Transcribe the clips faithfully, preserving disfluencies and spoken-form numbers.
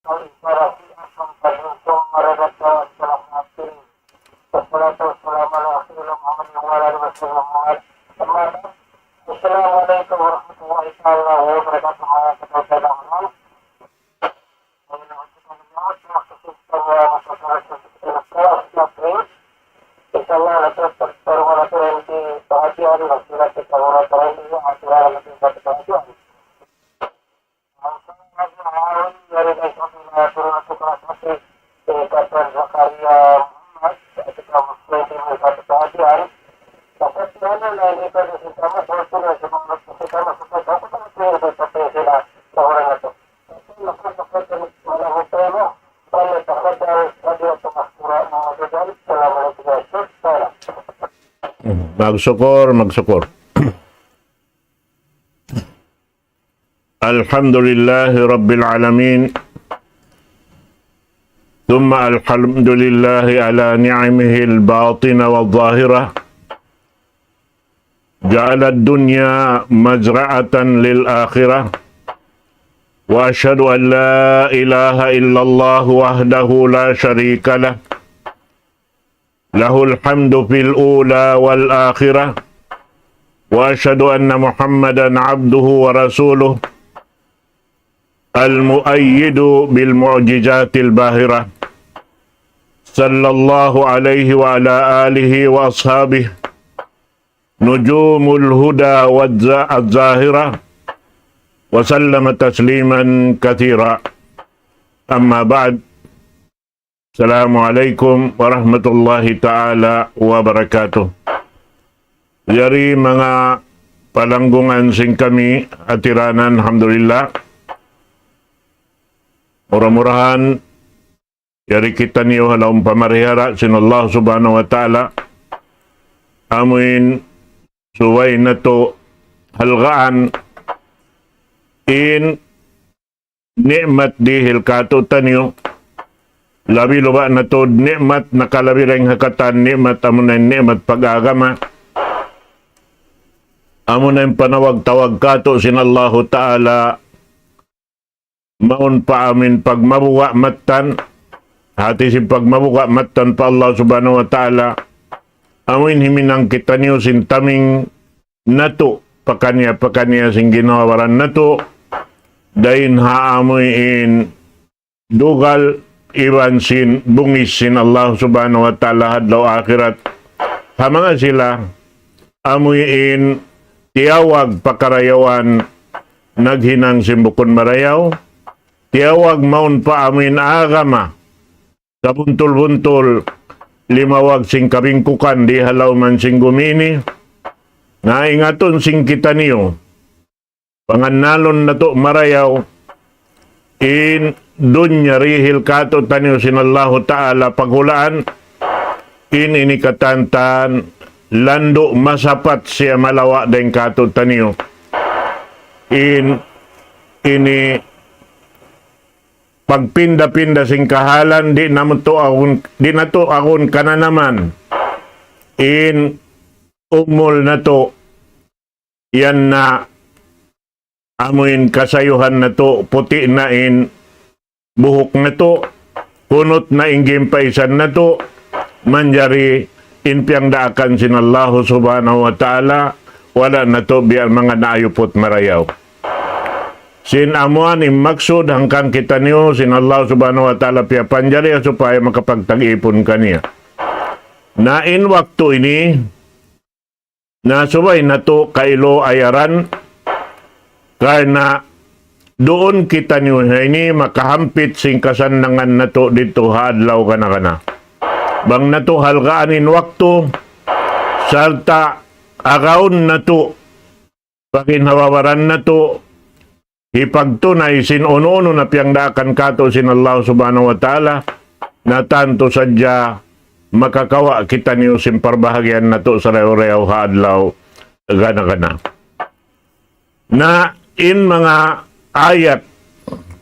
والإنكار في أكثر من ثم رددت وأسفل سافلين. والصلاة والسلام على رسول الله محمد وعلى آله وصحبه ومن والاه. أما بعد. السلام عليكم ورحمة الله تعالى وبركاته. Insya Allah, nanti baru nanti di pengajian, nanti kita mau nanti di acara nanti satu pengajian. Magsukul, magsukul. الحمد لله رب العالمين، ثم الحمد لله على نعمه الباطنة والظاهرة، جعل الدنيا مزرعة للآخرة، وأشهد أن لا إله إلا الله وحده لا شريك له، له الحمد في الأولى والآخرة، وأشهد أن محمدا عبده ورسوله المؤيد بالمعجزات الباهرة، صلى الله عليه وعلى آله وأصحابه نجوم الهدى والز-، الزاهرة، وسلم تسليما كثيرا. أما بعد، Assalamu alaykum warahmatullahi ta'ala wabarakatuh. Yari manga palanggungan sin kami, atiranan, alhamdulillah. Mura-murahan, yari kitaniyu ha lawm pamarihara sin Allah subhanahu wa ta'ala. Amuin subay natu' halgaan in ni'mat dihil kātu'niyu, labi-labi na tuud ni'mat nakalabi dayn ha katan ni'mat, amuna in ni'mat pag-agama, amuna in panawag-tawag kātu' sin Allahu Ta'ala, mawn pa amuin pagmabuga' mattan, hati sin pagmabuga' mattan pa Allah Subhanahu wa Ta'ala, amuin himinang kitaniyu sin taming natu', pakaniya-pakaniya sin ginhawa-baran natu', dayn ha amuin dugal iban sin bungis sin Allah Subhanahu wa Ta'ala ha adlaw akhirat. Ha manga sila, amuin tiyawag pa karayawan naghinang sin bukun marayaw, tiyawag mawn pa amuin agama, sabuntul-buntul limawag sin kabingkukan di ha lawm sin gumi ini, na ingatun sin kitaniyu, pangannalun natu' marayaw, in dunya dihil kātu'niyu sin Allahu Ta'ala paghulaan, in ini katantan landu' masapat siya malawa' dayn kātu'niyu. In ini pagpinda-pinda sin kahalan, di' natu' agun, di' natu' agun kananaman. In umul natu', yan na amuin kasayuhan natu', puti' na in buhuk natu', kunut na in gimpaisan natu', manjari in piyangdaakan sin Allahu Subhanahu wa Ta'ala, wala' natu' biya' manga naayuput marayaw. Sin amuin in maksud hangkan kitaniyu sin Allah Subhanahu wa Ta'ala piyapanjari supaya makapagtag-ipun kaniya. Na in waktu ini, na subay natu' kailu ayaran, karna' duun kitaniyu ha ini makahampit sin kasannangan natu' didtu ha adlaw gana-gana. Bang natu' halgaan in waktu, sarta' agaun natu', paghinhawa-baran natu', hipagtunay sin unu-unu na piyangdaakan kātu' sin Allah Subhanahu wa Ta'ala, na tantu sadja makakawa' kitaniyu sin parbahagian natu' sarayaw-rayaw ha adlaw gana-gana. Na in manga ayat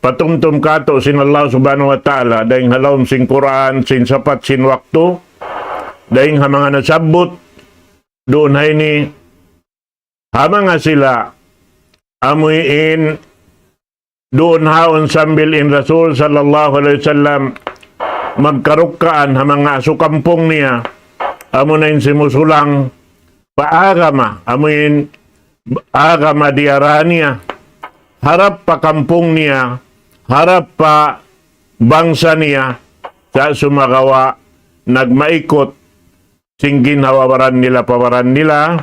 patumtum kātu' sin Allah Subhanahu wa Ta'ala, dayn ha lawm sin Qur'an, sin sapat sin waktu, dayn ha manga nasabbut, duun ha ini, ha manga sila, amuin duun haun sambil in Rasul sallallahu alayhi wasallam magkarukkaan ha manga asukampung niya, amuna in simusulang pa agama, amuin agama diyara niya, harap pa kampung niya, harap pa bangsa niya, sa' sumagawa' nagmaikut sin ginhawa-baran nila pa baran nila,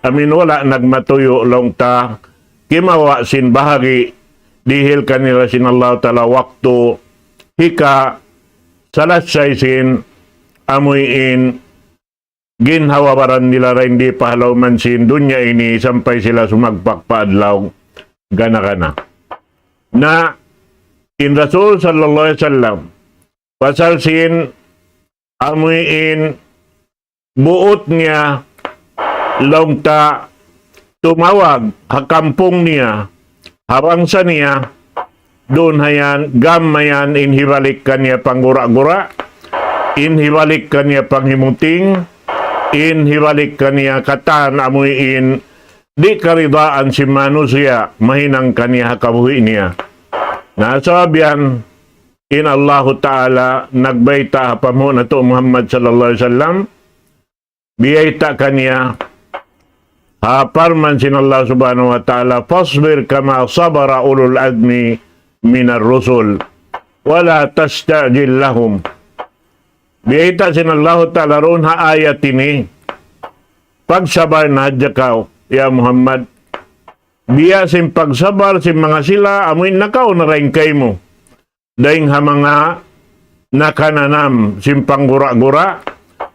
amin wala' nagmatuyu' laung ta kimawa' sin bahagi' dihil kanila sin Allah Ta'ala waktu hika salassay sin amuin ginhawa-baran nila dayn di pa ha lawm sin dunya ini sampay sila sumagpak pa adlaw gana-gana. Na in Rasul sallallahu alayhi wasallam, pasal sin amuin buut niya laung ta tumawag ha kampung niya, ha bangsa niya, duun hayan, gam mayan in hibalik kaniya panggura-gura, in hibalik kaniya panghimuting, in hibalik kaniya katan amuin di' karidaan sin manusiya' mahinang kaniya ha kabuhi' niya. Na sabab yan, in Allahu Ta'ala nagbayta' ha panghu' natu' Muhammad sallallahu alayhi wasallam, biyayta' kaniya, ha parman sin Allah Subhanahu wa Ta'ala, فاصبر كما صبر أولو العزم من الرسل ولا تستعجل لهم. Biyayta' sin Allah Ta'ala duun ha ayat ini, pagsabar na hadja kaw, ya Muhammad. Biya' sin pagsabar sin manga sila, amuin nakauna dayn kaymu. Dayn ha manga nakananam sin panggura-gura,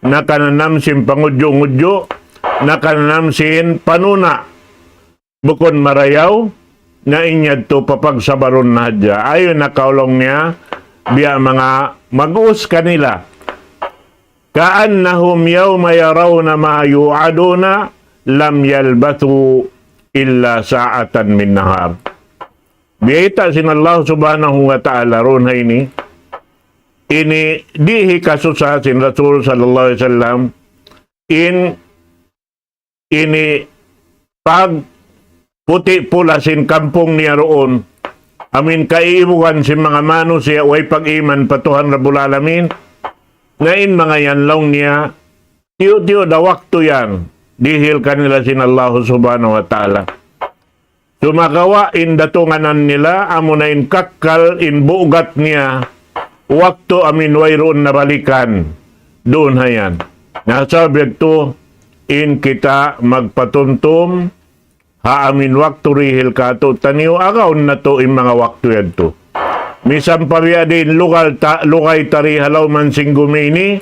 nakananam sin pangudju'-ngudju', nakananam sin panuna' bukun marayaw, na in yadtu papagsabarun na hadja. Ayaw na kaw laung niya, biya' manga mag-us kanila. كأنهم يوم يرون ما يوعدون لم يلبثوا إلا ساعة من نهار. Biyayta' sin Allah Subhanahu wa Ta'ala duun ha ini, ini di' hikasusa sin Rasul sallallahu alayhi wasallam, in ini pagputi' pula sin kampung niya duun, amuin kaibugan sin manga manusiya' way pag-iman pa Tuhan Rabbul Alamin, na in manga yan laung niya, tiyu'-tiyu' da waktu yan, dihil kanila sin Allah Subhanahu wa Ta'ala. Sumagawa' in datunganan nila, amuna in kakkal, in bugat niya, waktu amuin wayruun na balikan, duun hayan. Na sabab yadtu, in kita magpatumtum, ha amuin waktu dihil kātu'niyu, agaun natu' in manga waktu yadtu. Misan pa biya' diin lugal ta, lugay ta di ha lawm sin gumi ini,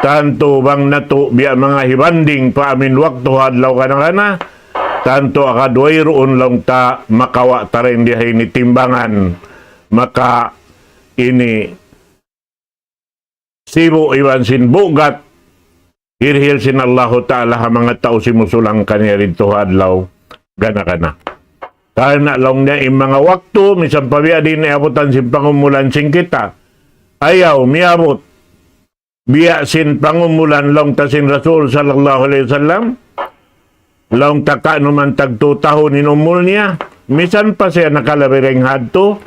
tantu bang natu' biya' manga hibanding pa amuin waktu ha adlaw gana-gana, tantu agad wayruun laung ta makawa' ta dayn di ha ini timbangan, maka ini sibu' iban sin bugat, hirihil sin Allahu Ta'ala ha manga tau simusulang kaniya didtu ha adlaw gana-gana. Karna' laung niya in manga waktu, misan pa biya' diin iyabutan sin pangumulan sin kita. Ayaw, miyabut. Biya' sin pangumulan laung ta sin Rasul sallallahu alayhi wasallam. Laung ta ka'nu man tagtu tahun in umul niya, misan pa siya nakalabi dayn ha yadtu,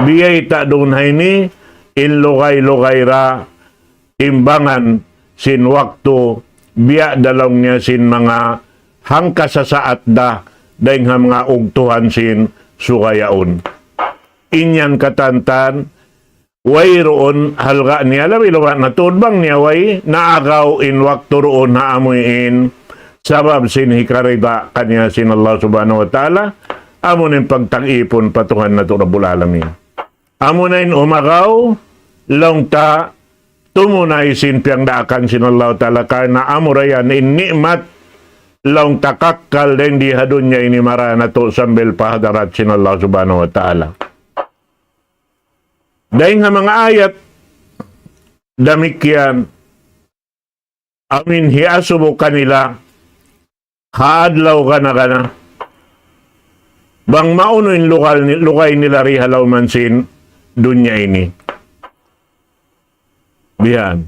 biyayta' duun ha ini, in lugay-lugay ra, timbangan sin waktu, biya' da laung niya sin manga hangka sasaat da, dayn ha manga ugtuhan sin suga yaun. In yan katantan, wayruun halga' niya labi luba' na tuud bang niya way naagaw in waktu duun ha amuin sabab sin hikarida kaniya sin Allah Subhanahu wa Ta'ala, amuin pagtag-ipun pa Tuhan natu' Rabbul Alamin. Amuna in umagaw, laung ta tumunay sin piyangdaakan sin Allah Ta'ala karna' amura yan in ni'mat, laung ta kakkal dayn di ha dunya ini mara natu' sambil pa hadarat sin Allah Subhanahu wa Ta'ala. Dayn ha manga ayat damikkiyan, amuin hiyasubu kanila ha adlaw gana-gana, bang maunu in lugal ni-, lugay nila di ha lawm sin dunya ini. Bihan.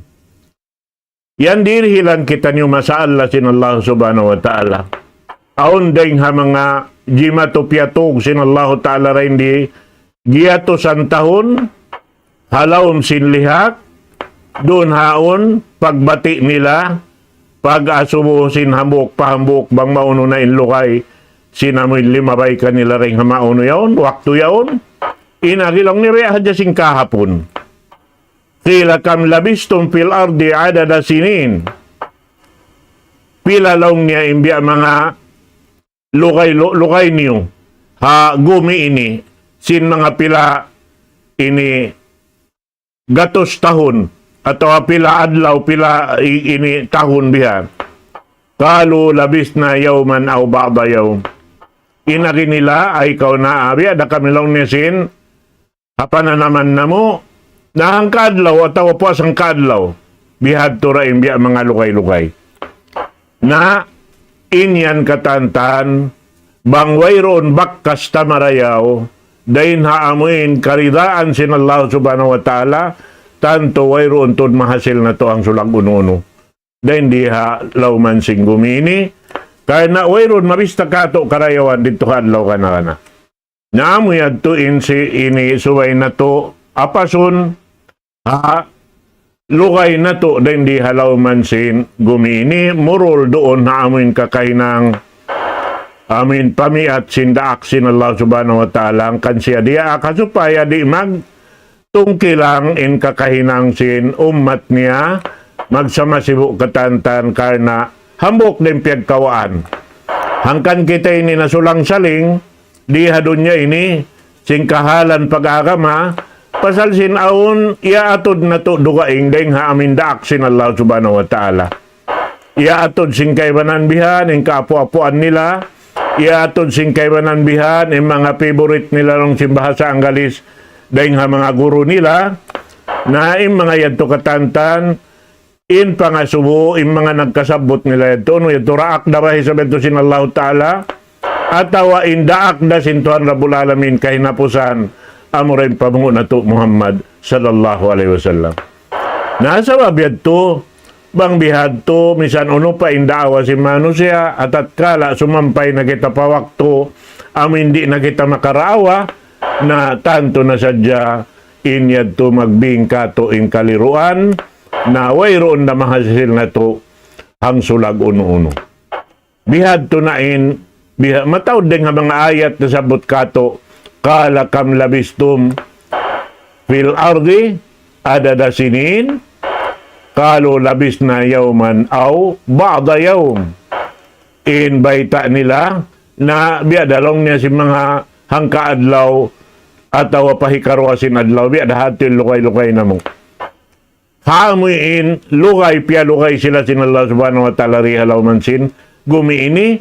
Yan dirihilan kitaniyu masa Allah sin Allah Subhanahu wa Ta'ala. Awn dayn ha manga jimatu piyatug sin Allah Ta'ala dayn di giyatusan tahun, ha lawm sin lihak, duun haun, pagbati' nila, pag-asubu sin hambuuk pa hambuuk bang maunu na in lugay, sin amuin limabay kanila dayn ha maunu yaun, waktu yaun, in agi laung niya biya' hadja sin kahapun. قيل كم لبثتم في الأرض عدد سنين. Pila laung niya in biya' manga lugay, lu-, lugay niyu ha gumi ini, sin manga pila ini gatus tahun, atawa pila adlaw, pila i-, ini tahun bihan. قالوا لبثنا يوما أو بعض يوم. In agi nila, ay kaw na, biya' da kami laung niya sin, ha pananaman namu', na hangka adlaw atawa puas hangka adlaw. Bihadtu ra in biya' manga lugay-lugay. Na, in yan katantan, bang wayruun bakas ta marayaw, dayn ha amuin karidaan sin Allah Subhanahu wa Ta'ala, tantu wayruun tuud mahasil natu' in sulag unu-unu. Dayn di ha lawman sin gumi ini, karna' wayruun mabista katu' karayawan didtu ha adlaw kana-kana. Na amu yadtu in si ini subay natu' apasun, ha, lugay natu' dayn di ha lawman sin gumi ini, murul duun ha amuin kakahinang, amuin pamiat sin daak sin Allah Subhanahu wa Ta'ala, hangkan siya diyaak ha supaya di' magtungkilang in kakahinang sin ummat niya, magsama sibu' katantan karna' hambuuk da in piyagkawaan. Hangkan kita ini nasulang-saling, di ha dunya ini, sin kahalan pag-agama, pasal sin awn, iyaatud natu' dugaing dayn ha amuin daak sin Allah Subhanahu wa Ta'ala. Iyaatud sin kaibanan bihan, in kaapu-apuan nila, iyaatud sin kaibanan bihan, in manga favorite nila laung sin bahasa Anggalis, dayn ha manga guru nila, na in manga yadtu katantan, in pangasubu, in manga nagkasabbut nila yadtu, unu yadtu, daak da ba isab yadtu sin Allahu Ta'ala, atawa in daak da sin Tuhan Rabbul Alamin kahinapusan, amura in pamungu' natu' Muhammad sallallahu alayhi wasallam. Na sabab yadtu, bang bihadtu, misan unu pa in daawa sin manusiya', atatkala sumampay na kita pa waktu, amu in di' na kita makaraawa, na tantu na sadja, in yadtu magbing katu' in kaliruan, na wayruun na mahasil natu' hangsulag unu-unu. Bihadtu na in, biha-, mataud dayn ha manga ayat nasabbut katu', قال كم لبثتم في الأرض عدد سنين قالوا لبثنا يوما أو بعض يوم. In bayta' nila, na biya' da laung niya sin manga hangka adlaw, atawa pa hikaruwa sin adlaw, biya' da hati lugay-lugay namu'. Ha amu in lugay, piyalugay sila sin Allah Subhanahu wa Ta'ala di ha lawman sin gumi ini,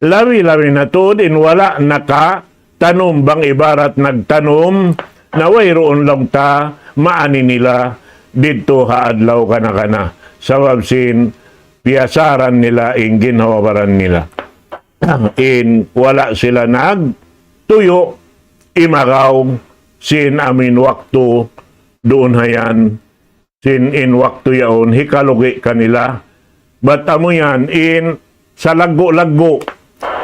labi-labi na tuud in wala' nakatanum bang ibarat nagtanum na wayruun laung ta maani nila didtu ha adlaw kana-kana. Sabab sin piyasaran nila in ginhawa-baran nila. In wala' sila nagtuyu', imagaw, sin amuin waktu duun hayan, sin in waktu yaun hikalugi' kanila. Bat amu yan in salaggu'-laggu'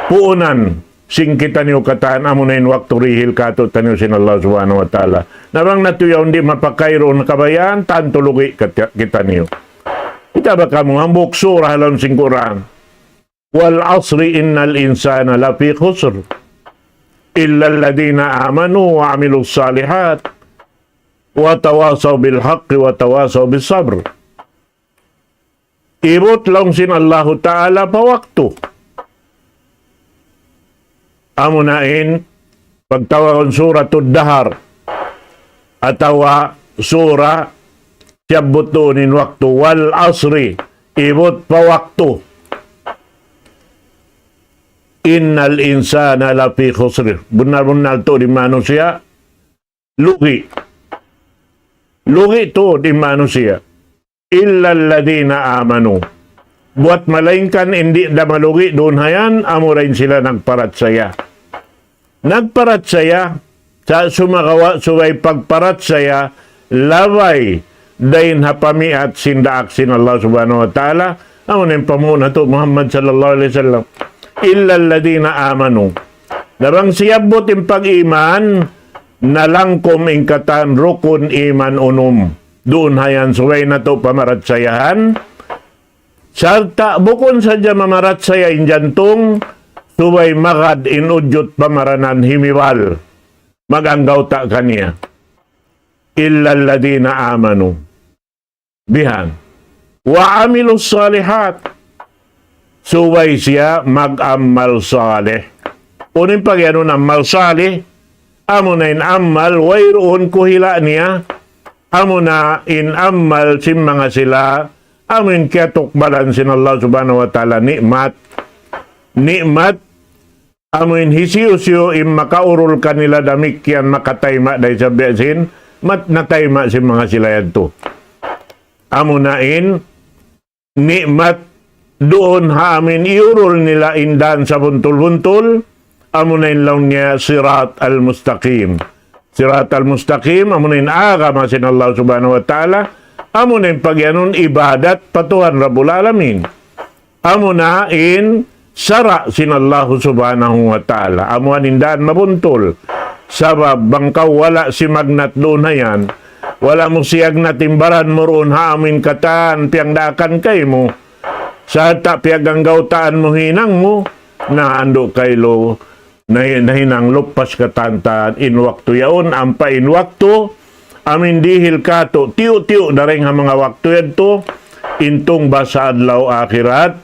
puunan sin kitaniyu katan, amu na in waktu dihil katu'taniyu sin Allah Subhanahu wa Ta'ala. Na bang natu' yaun di' mapakayruun kabayaan, tantu lugi' kat-, kitaniyu. Kita' ba kamu, hambuuk surah ha lawm sin Qur'an. والعصر إن الإنسان لفي خسر إلا الذين آمنوا وعملوا الصالحات وتواصوا بالحق وتواصوا بالصبر. Ibut laung sin Allahu Ta'ala pa waktu. Amu na in pagtawagun Suratud Dahar atawa sura siyabbut duun in waktu, والعصر, ibut pa waktu. إن الإنسان لفي خسر. Bunnal-bunnal tuud in manusiya' lugi'. Lugi' tuud in manusiya'. إلا الذين آمنوا. Buwat malaingkan in di' da malugi' duun hayan, amura in sila nagparachaya. Nagparachaya, sa' sumagawa' subay pagparachaya, labay dayn ha pamiat sin daak sin Allah Subhanahu wa Ta'ala, amu na in pamungu' natu' Muhammad sallallahu alayhi wasallam. إلا الذين آمنوا. Na bang siyabbut in pag-iman, nalangkum in katan rukun iman unum. Duun hayan subay natu' pamarachayahan. Sarta' bukun sadja mamarachaya in jantung, subay magad in ujud pamaranan himibal. Mag-anggawta' kaniya. إلا الذين آمنوا. Bihan. وعملوا الصالحات. Subay siya mag-amal salih. Unu in pagiyanun amal salih? Amuna in amal, wayruun kuhila' niya. Amuna in amal sin manga sila, amu in kiyatukbalan sin Allah Subhanahu wa Ta'ala ni'mat. Ni'mat, amu in hisiyu-siyu in makaurul kanila damikkiyan makatayma' da isab biya' sin, mat natayma' sin manga sila yadtu. Amuna in ni'mat duun ha amu in iyurul nila in dan sabuntul-buntul, amuna in laung niya صراط المستقيم. صراط المستقيم, amuna in agama sin Allah Subhanahu wa Ta'ala, amuna in pagiyanun ibadat pa Tuhan Rabbul Alamin. Amuna in sara' sin Allah Subhanahu wa Ta'ala. Amu in dan mabuntul. Sabab bang kaw wala' simagnat duun hayan, wala' mu siyagnat in baran mu duun ha amu in katan piyagdaakan kaymu, sarta' piyaganggawtaan mu hinang mu, na andu' kaylu, na, nahinang lupas katantan in waktu yaun, ampa in waktu, amu in dihil katu', tiyu'-tiyu' dayn ha manga waktu yadtu, in tungbas ha adlaw akhirat,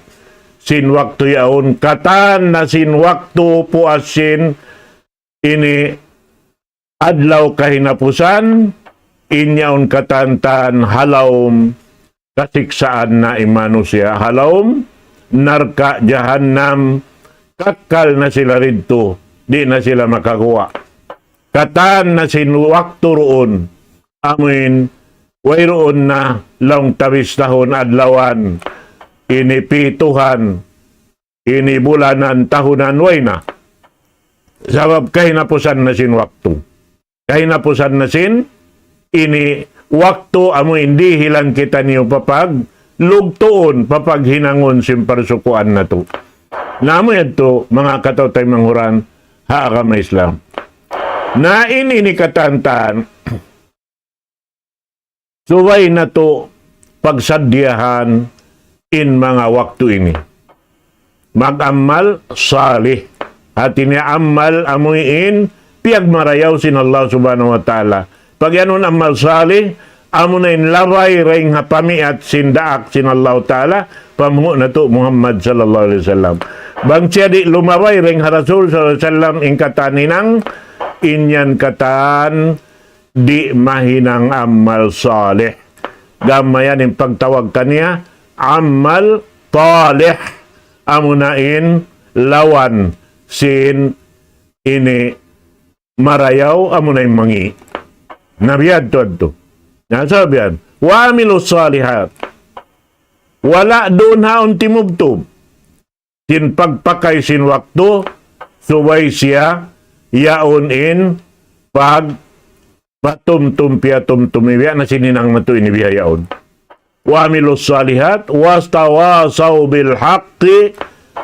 sin waktu yaun, katan na sin waktu puas sin ini adlaw kahinapusan, in yaun katantan ha lawm kasiksaan na in manusiya', ha lawm narka' jahannam, kakkal na sila didtu, di' na sila makaguwa'. Katan na sin waktu duun, amu in wayruun na laung ta bistahun adlawan, ini pituhan, ini bulanan, tahunan, way na. Sabab kahinapusan na sin waktu. Kahinapusan na sin ini waktu amu in dihilan kitaniyu papaglugtuun, papaghinangun sin parsukuan natu'. Na amu yadtu, manga kataw-taymanghuran ha agama Islam. Na ini, ini katantan, subay natu' pagsaddiyahan in manga waktu ini. Mag-amal salih. Hati niya amal amu in piyagmarayaw sin Allah Subhanahu wa Ta'ala. Pagiyanun amal salih, amuna in labay dayn ha pamiyat sin daak sin Allah Ta'ala, panghu' natu' Muhammad sallallahu alayhi wasallam. Bang siya di' lumabay dayn ha Rasul sallallahu alayhi wasallam in katan hinang, in yan katan di' mahinang amal salih. Gam mayan in pagtawag kaniya amal talih. Amuna in lawan sin ini marayaw, amuna in mangi'. Na biya' yadtu. Na sabab yan, وعملوا الصالحات. Wala' duun haun timubtub sin pagpakay sin waktu, subay siya yaun in pagpatumtum piyatumtum, biya' na sin hinang natu' ini bihaun. وعملوا الصالحات وتواصوا بالحق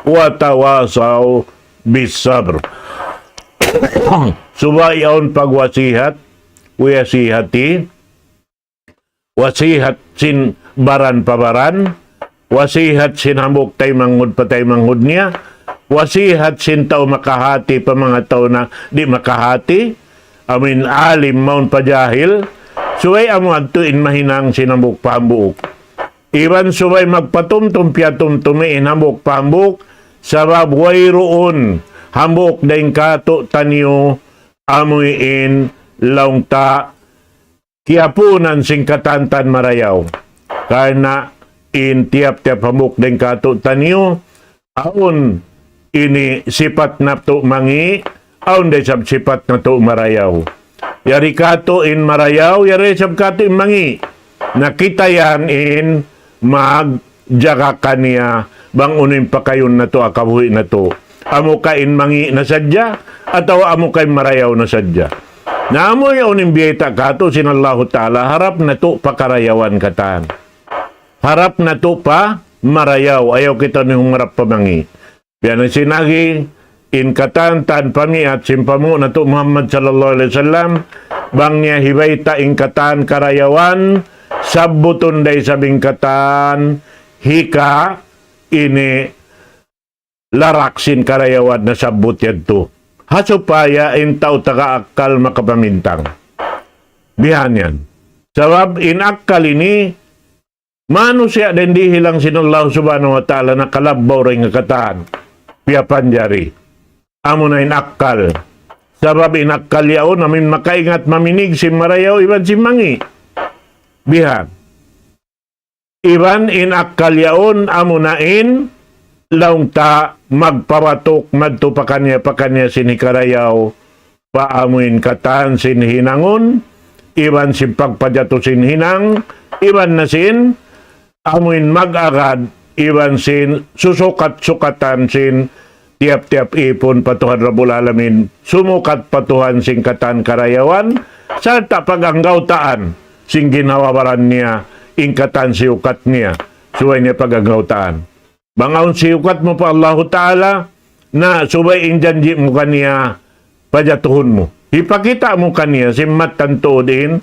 وتواصوا بالصبر. Subay yaun pagwasihat, wiyasihati, wasihat sin baran pa baran, wasihat sin hambuuk taymanghud pa taymanghud niya, wasihat sin tau makahati pa manga tau na di' makahati, amu in alim mawn pa jahil, subay amu yadtu in mahinang sin hambuuk pa hambuuk. Iban subay magpatumtum piyatumtumi in hambuuk pa hambuuk, sabab wayruun hambuuk dayn kātu'niyu amu in laung ta kiyapunan sin katantan marayaw. Karna' in tiyap-tiyap hambuuk dayn kātu'niyu, awn ini sipat natu' mangi', awn da isab sipat natu' marayaw. Yari kātu' in marayaw, yari isab kātu' in mangi'. Na kita yan in mag- jaga kaniya bang unu in pakayun natu' ha kabuhi' natu'. Amu ka in mangi' na sadja, atawa amu ka in marayaw na sadja. Na amu yaun in biyayta' kātu' sin Allahu Ta'ala, harap natu' pakarayawan katan. Harap natu' pa marayaw, ayaw kitaniyu humarap pa mangi'. Biya' na sin agi, in katan-katan pamiat sin panghu' natu' Muhammad sallallahu alayhi wasallam, bang niya hibayta' in katan karayawan, sabbutun da isab in katan hika ini larak sin karayawan nasabbut yadtu. Ha supaya in tau taga akkal makapamintang. Bihan yan. Sabab in akkal ini, manusiya' da in dihilang sin Allah Subhanahu wa Ta'ala nakalabbaw dayn ha katan piyapanjari. Amuna in akkal. Sabab in akkal yaun amuin makaingat maminig sin marayaw iban sin mangi'. Bihan. Iban in akkal yaun amuna in laung ta magpabatuk madtu pakaniya-pakaniya sin hikarayaw pa amuin katan sin hinangun, iban sin pagpajatu sin hinang, iban na sin amuin mag-agad, iban sin susukat-sukatan sin tiyap-tiyap īpun pa Tuhan Rabbul Alamin, sumukat pa Tuhan sin katan karayawan, sarta' pag-anggawtaan sin ginhawa-baran niya, in katan siyukat niya, subay niya pag-anggawtaan. Bang awn siyukat mu pa Allahu Ta'ala, na subay in janji' mu kaniya, pajatuhun mu. Hipakita' mu kaniya, sin mattan tuud in,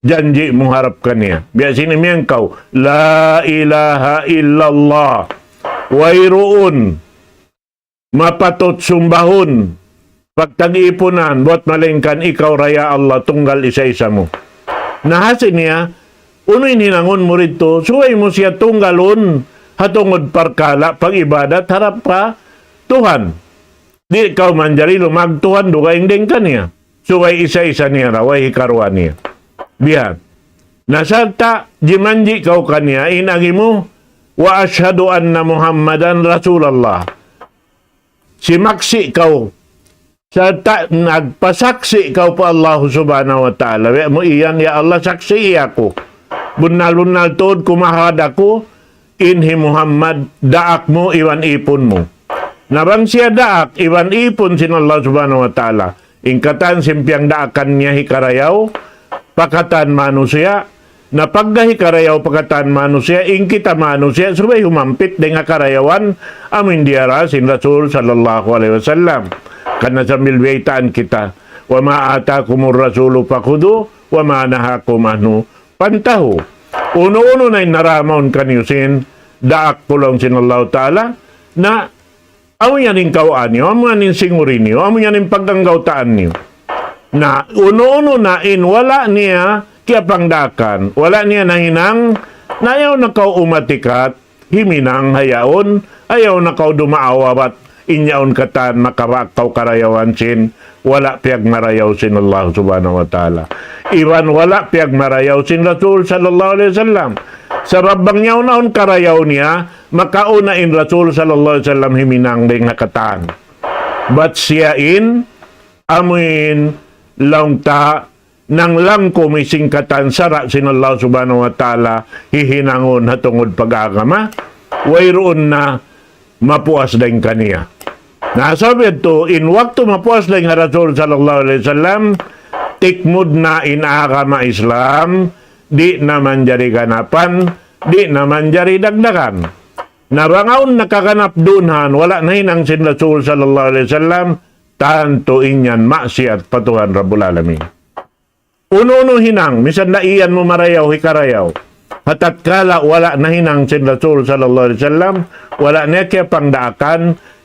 janji' mu harap kaniya. Biya' sin imiyan kaw, لا إله إلا الله. Wayruun mapatut sumbahun, pagtag-ipunan, buat malaingkan ikaw ra ya Allah, tunggal isa-isa mu. Na hasi niya, unu in hinangun mu didtu, subay mu siya tunggalun, ha tungud parkala' pag-ibadat harap pa Tuhan. Di' kaw manjari lumag Tuhan dugaing dayn kaniya. Subay isa-isa niya ra, way hikaruwa niya. Bihan. Na sarta' jimanji' kaw kaniya, in agi mu, وأشهد أن محمدا رسول الله. Simaksi' kaw, sarta' nagpasaksi' kaw pa Allah Subhanahu wa Ta'ala. Biya' mu iyan, ya Allah, saksi'i aku. Bunnal-bunnal tuud kumahagad aku, in hi Muhammad, daak mu iban īpun mu. Na bang siya daak iban īpun sin Allah Subhanahu wa Ta'ala, in katan sin piyagdaakan niya hikarayaw, pa katan manusiya', na pagga hikarayaw pa katan manusiya', in kita manusiya', subay humampit dayn ha karayawan, amuin diyara sin Rasul sallallahu alayhi wasallam. Karna' sambil biyaytaan kita, وما آتاكم الرسول فخذوه وما نهاكم عنه فانتهوا. Unu-unu na in naramaun kaniyu sin, daak ku laung sin Allahu Ta'ala, na amu yan in kawaan niyu, amu yan in singuri niyu, amu yan in pag-anggawtaan niyu. Na unu-unu na in wala' niya kiyapangdaakan, wala' niya nahinang, na ayaw na kaw umatikat, himinang ha yaun, ayaw na kaw dumaawa bat, in yaun katan makabaak kaw karayawan sin, wala' piyagmarayaw sin Allah Subhanahu wa Ta'ala. Iban wala' piyagmarayaw sin Rasul sallallahu alayhi wasallam. Sabab bang yaun awn karayaw niya, makauna in Rasul sallallahu alayhi wasallam himinang dayn ha katan. Bat siya in, amuin laung ta nanglangkum sin katan sara' sin Allah Subhanahu wa Ta'ala hihinangun ha tungud pag-agama, wayruun na mapuas dayn kaniya. Na sabab yadtu, in waktu mapuas dayn ha Rasul sallallahu alayhi wasallam, tikmud na in agama Islam, di' na manjari ganapan, di' na manjari dagdagan. Na bang awn nakaganap duun han, wala' nahinang sin Rasul sallallahu alayhi wasallam, tantu in yan maksiyat pa Tuhan Rabbul Alamin. Unu-unu hinang, misan da iyan mu marayaw, hikarayaw. Ha tatkala wala' nahinang sin Rasul sallallahu alayhi wasallam, wala' niya kiyapangdaakan,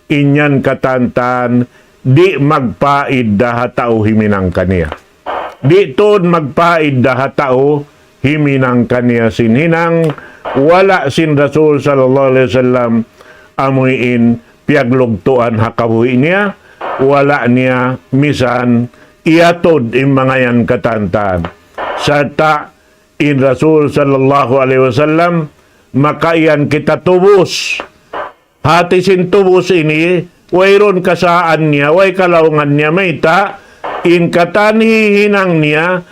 in yan katan-katan, di' magpaidda ha tau himinang kaniya. Di' tuud magpaidda ha tau himinang kaniya sin hinang, wala' sin Rasul sallallahu alayhi wasallam, amuin piyaglugtuan ha kabuhi' niya, wala' niya misan iyatud in manga yan katan-katan. Sarta' in Rasul sallallahu alayhi wasallam, makaiyan kita tubus. Hati sin tubus ini, wayruun kasaan niya, way kalaungan niya, mayta', in katan hihinang niya,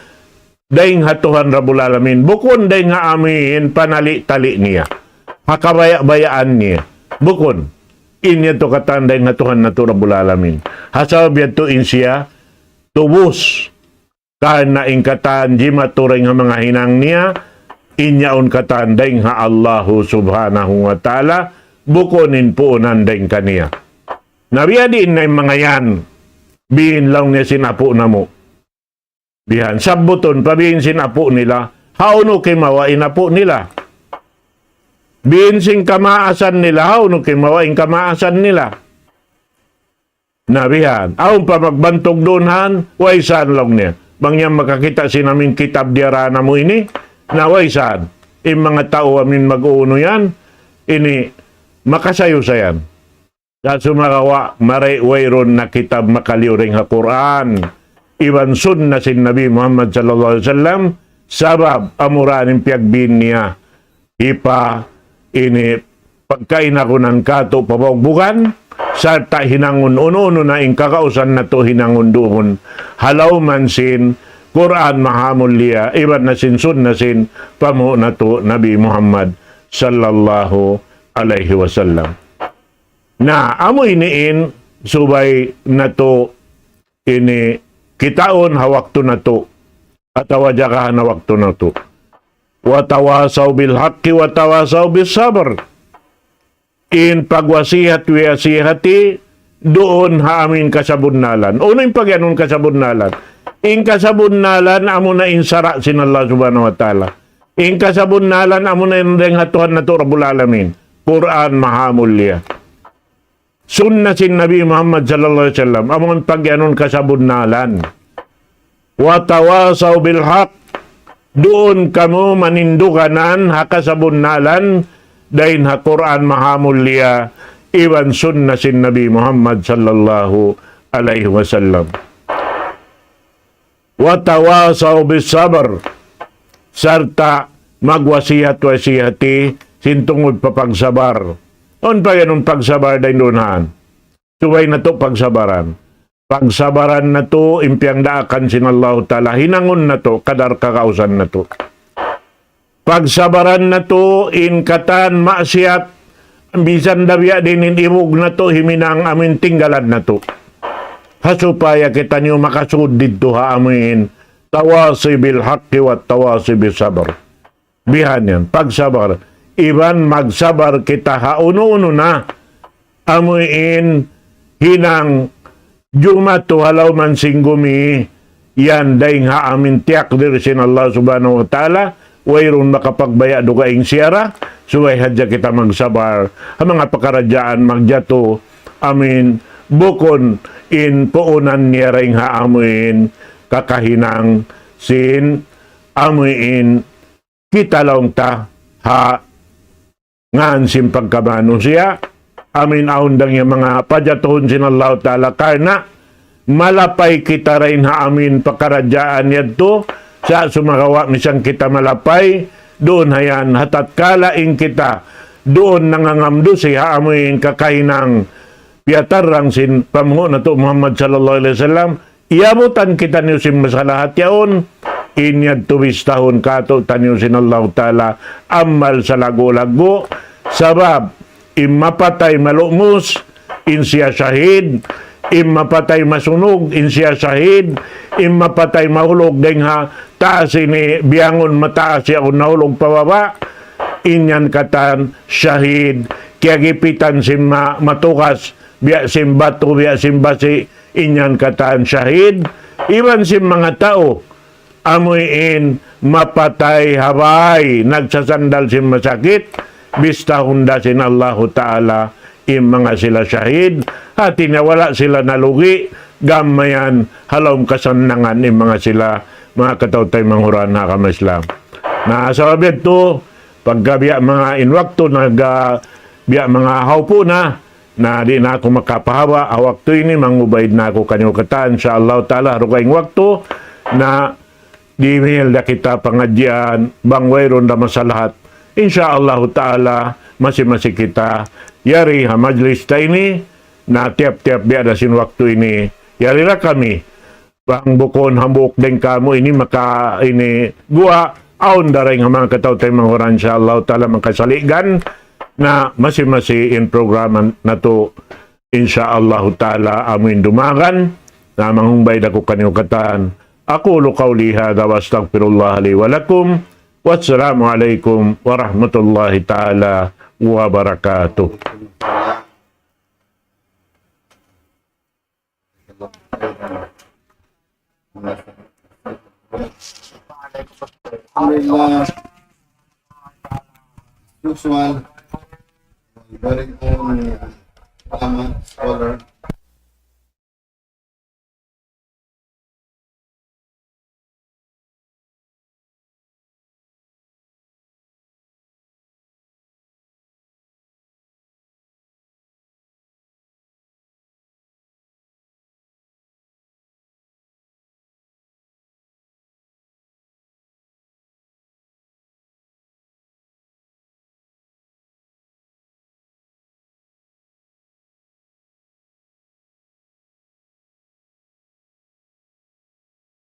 dayn ha Tuhan Rabbul Alamin. Bukun dayn ha amuin panali-tali niya. Ha kabaya'-bayaan niya. Bukun. In yadtu katan dayn ha Tuhan natu' Rabbul Alamin. Ha sabab yadtu in siya tubus. Karna' in katan jimatu dayn ha manga hinang niya, in yaun katan dayn ha Allahu Subhanahu wa Ta'ala, bukun in puunan dayn kaniya. Na biya' diin na in manga yan, biin laung niya sin apu' namu'. Bihan, sabbutun pa biin sin apu' nila, hawnu kimawa' in apu' nila. Biin sin kamaasan nila, hawnu kimawa' in kamaasan nila. Na bihan, awn pa magbantug duun han, way san laung niya. Bang yan makakita' sin amin kitab diyara namu' ini, na way san. In manga tau amin mag-uunu yan, ini makasayu sa yan. Sa' sumagawa', mari wayruun na kitab makaliyu dayn ha Qur'an iban sunna sin Nabi Muhammad sallallahu alayhi wasallam, sabab amura in piyagbin niya, hipa ini pagkainagunan katu' pabugbugan, sarta' hinangun unu-unu na in kagausan natu' hinangun duun ha lawm sin Qur'an mahamulliya, iban na sin sunna sin panghu' natu' Nabi Muhammad sallallahu alayhi wasallam. Na, amu ini in subay natu' ini kitaun ha waktu natu', atawa jagahan ha waktu natu'. وتواصوا بالحق وتواصوا بالصبر. In pagwasihat-wasihati duun ha amin kasabunnalan. Unu in pagiyanun kasabunnalan? In kasabunnalan amuna in sara' sin Allah Subhanahu wa Ta'ala. In kasabunnalan amuna in dayn ha Tuhan natu' Rabbul Alamin. Qur'an mahamulliya. Sunna sin Nabi Muhammad sallallahu alayhi wasallam, amun pagiyanun kasabunnalan. وتواصوا بالحق. Duun kamu maninduganan ha kasabunnalan, dayn ha Qur'an mahamulliya, iban sunna sin Nabi Muhammad sallallahu alayhi wasallam. وتواصوا بالصبر. Sarta' magwasihat-wasihati sin tungud pa pagsabar. Unu pagiyanun pagsabar dayn duun han? Subay natu' pagsabaran. Pagsabaran natu' in piyangdaakan sin Allahu Ta'ala. Hinangun natu', kadar kagausan natu'. Pagsabaran natu' in katan maksiyat, misan da biya' diin in ibug natu' himinang amin tinggalan natu'. Ha supaya kitaniyu makasud didtu ha amin tawasi bil haqqi wa tawasi bil sabr. Bihan yan, pagsabar. Iban magsabar kita ha unu-unu na. Amu in hinang jumatu ha lawm sin gumi yan dayn ha amin tiyakdir sin Allah Subhanahu wa Ta'ala, wayruun makapagbaya' dugaing siya ra, subay hadja kita magsabar ha manga pakaradjaan magjatu, amin, bukun in puunan niya dayn ha amu in kakahinang sin amu in kita laung ta ha ngan sin pagkamanusiya', amin awn da niya manga pajatuhun sin Allahu Ta'ala karna' malapay kita dayn ha amin pakaradjaan yadtu, sa' sumagawa' misan kita malapay, duun ha yan, ha tatkala in kita, duun nangangamdusi ha amin kakahinang piyatarrang sin panghu' natu' Muhammad sallallahu alayhi wasallam, iyabutan kitaniyu sin masalah yaun, in yadtu bistahun kātu'niyu sin Allahu Ta'ala, amal salaggu'-laggu', sabab, in mapatay malumus, in siya shahid, in mapatay masunug, in siya shahid, in mapatay mahulug dayn ha taas ini biyangun mataas yaun nahulug pa baba', in yan katan shahid, kiyagipitan sin ma-, matugas, biya' sin batu, biya' sin basi', in yan katan shahid, iban sin manga tau, amu in mapatay ha bāy, nagsasandal sin masakit, bistahun da sin Allahu Ta'ala, in manga sila shahid, hāti niya wala' sila nalugi', gam mayan, ha lawm kasannangan, in manga sila, manga kataw-taymanghuran ha agama Islam. Na, sabab yadtu, pagka biya' manga in waktu, nag-, ah, biya' manga hawpu' na, na di' na aku makapahaba', ha waktu ini, mangubaid na aku kaniyu katan, insya Allah Ta'ala, ha dugaing waktu, na, dimihil da kita pangadjian, bang wayruun da masalahat. Insya Allah Ta'ala, masi-masi kita, yari ha majlis ta ini, na tiyap-tiyap biya' da sin waktu ini, yari da kami. Bang bukun hambuuk dayn kamu' ini maka ini guwa', awn da dayn ha manga kataw-taymanghuran, insya Allah Ta'ala, makasaligan na masi-masi in programa natu', insya Allah Ta'ala, amu in dumagan, na mangumbay da aku kaniyu katan. أقول قولي هذا وأستغفر الله لي ولكم. والسلام عليكم ورحمة الله تعالى وبركاته. Alhamdulillah. Usual. Very good. Ulama, scholar.